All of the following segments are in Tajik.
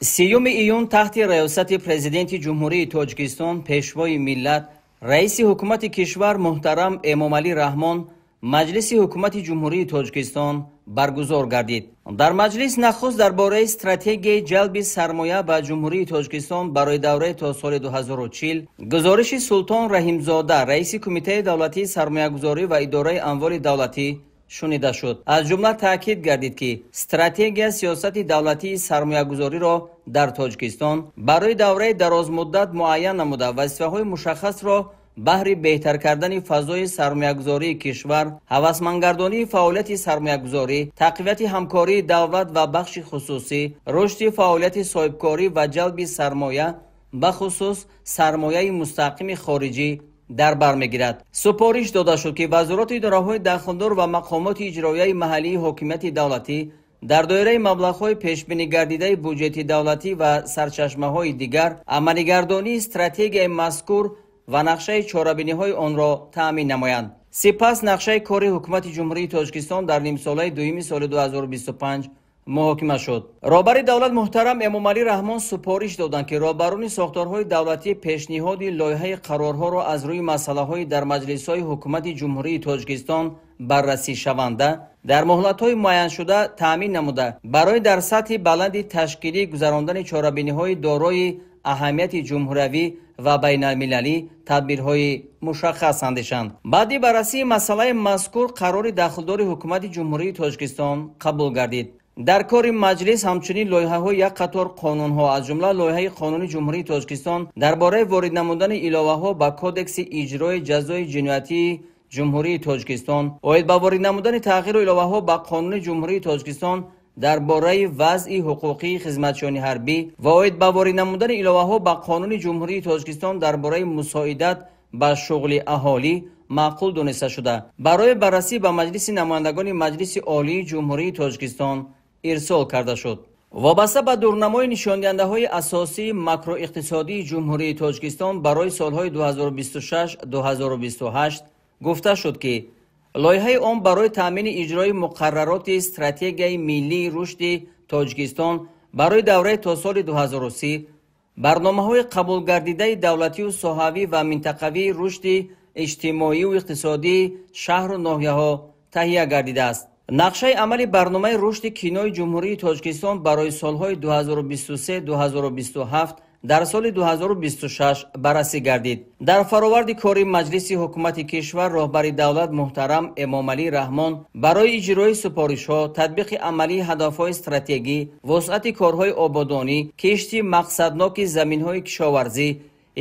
30 июн таҳти раёсати Президенти Ҷумҳурии Тоҷикистон, Пешвои миллат, Раиси Ҳукумати кишвар муҳтарам Эмомалӣ Раҳмон Маҷлиси Ҳукумати Ҷумҳурии Тоҷикистон баргузор гардид. Дар маҷлис нахуст дар бораи стратегияи ҷалби сармоя ба Ҷумҳурии Тоҷикистон барои давраи то соли 2040 гузориши Султон Раҳимзода, раиси Кумитаи давлатии сармоягузорӣ ва идораи амволи давлатӣ шунида шуд. Аз ҷумла таъкид гардид, ки стратегия сиёсати давлатии сармоягузориро дар Тоҷикистон барои давраи дарозмуддат муайян намуда, вазифаҳои мушаххасро баҳри беҳтар кардани фазои сармоягузории кишвар, ҳавасмандгардонии фаъолияти сармоягузорӣ, тақвияти ҳамкории давлат ва бахши хусусӣ, рушди фаъолияти соҳибкорӣ ва ҷалби сармоя, бахусус сармояи мустақими хориҷӣ дар бар мегирад. Супориш дода шуд, ки вазорати идораҳои дахлдор ва мақомоти иҷроияи маҳаллии ҳокимияти давлатӣ дар доираи маблағҳои пешбинигардидаи буҷети давлатӣ ва сарчашмаҳои дигар амалигардонии стратегияи мазкур ва нақшаи чорабиниҳои онро таъмин намоянд. Сипас нақшаи кори Ҳукумати Ҷумҳурии Тоҷикистон дар нимсолаи дуюми соли 2025 муҳокима шуд. Роҳбари давлат муҳтарам Эмомалӣ Раҳмон супориш доданд, ки роҳбарони сохторҳои давлатӣ пешниҳоди лоиҳаи қарорҳоро аз рӯи масъалаҳои дар маҷлисҳои Ҳукумати Ҷумҳурии Тоҷикистон баррасӣ шаванда дар муҳлатҳои муайяншуда таъмин намуда, барои дар сатҳи баланди ташкилӣ гузарондани чорабиниҳои дорои аҳамияти ҷумҳуриявӣ ва байналмилалӣ тадбирҳои мушаххас андешанд. Баъди баррасии масъалаи мазкур қарори дахлдори Ҳукумати Ҷумҳурии Тоҷикистон қабул гардид. Дар кори маҷлис ҳамчунин лоиҳаҳои як қатор қонунҳо, аз ҷумла лоиҳаи Қонуни Ҷумҳурии Тоҷикистон дар бораи ворид намудани иловаҳо ба Кодекси иҷрои ҷазои ҷиноятии Ҷумҳурии Тоҷикистон, оид ба ворид намудани тағйиру иловаҳо ба Қонуни Ҷумҳурии Тоҷикистон дар бораи вазъи ҳуқуқии хизматчиёни ҳарбӣ ва оид ба ворид намудани иловаҳо ба Қонуни Ҷумҳурии Тоҷикистон дар бораи мусоидат ба шуғли аҳолӣ маъқул дониста шуда, барои баррасӣ ба Маҷлиси намояндагони Маҷлиси Олии Ҷумҳурии Тоҷикистон ирсол карда шуд. Вобаста ба дурнамои нишондиҳандаҳои асосии макроиқтисодии Ҷумҳурии Тоҷикистон барои солҳои 2026-2028 гуфта шуд, ки лоиҳаи он барои таъмини иҷрои муқаррароти стратегияи миллии рушди Тоҷикистон барои давраи то соли 2030, барномаҳои қабулгардидаи давлатию соҳавӣ ва минтақавии рушди иҷтимоию иқтисодии шаҳру ноҳияҳо таҳия гардидааст. Нақшаи амали барномаи рушди кинои Ҷумҳурии Тоҷикистон барои солҳои 2023-2027 дар соли 2026 баррасӣ гардид. Дар фароварди кори Маҷлиси Ҳукумати кишвар роҳбари давлат муҳтарам Эмомалӣ Раҳмон барои иҷрои супоришҳо, татбиқи амалии ҳадафҳои стратегӣ, вусъати корҳои ободонӣ, кишти мақсадноки заминҳои кишоварзӣ,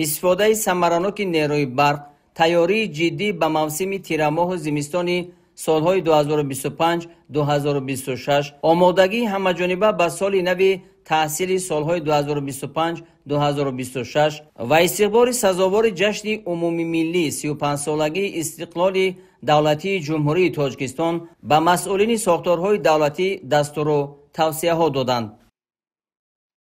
истифодаи самараноки нерӯи барқ, тайёрии ҷиддӣ ба мавсими тирамоҳу зимистони солҳои 2025-2026, омодагии ҳамаҷониба ба соли нави таҳсили солҳои 2025-2026 ва истиқболи сазовори ҷашни умумимиллӣ 35-солагии истиқлоли давлатии Ҷумҳурии Тоҷикистон ба масъулини сохторҳои давлатӣ дастуру тавсияҳо доданд.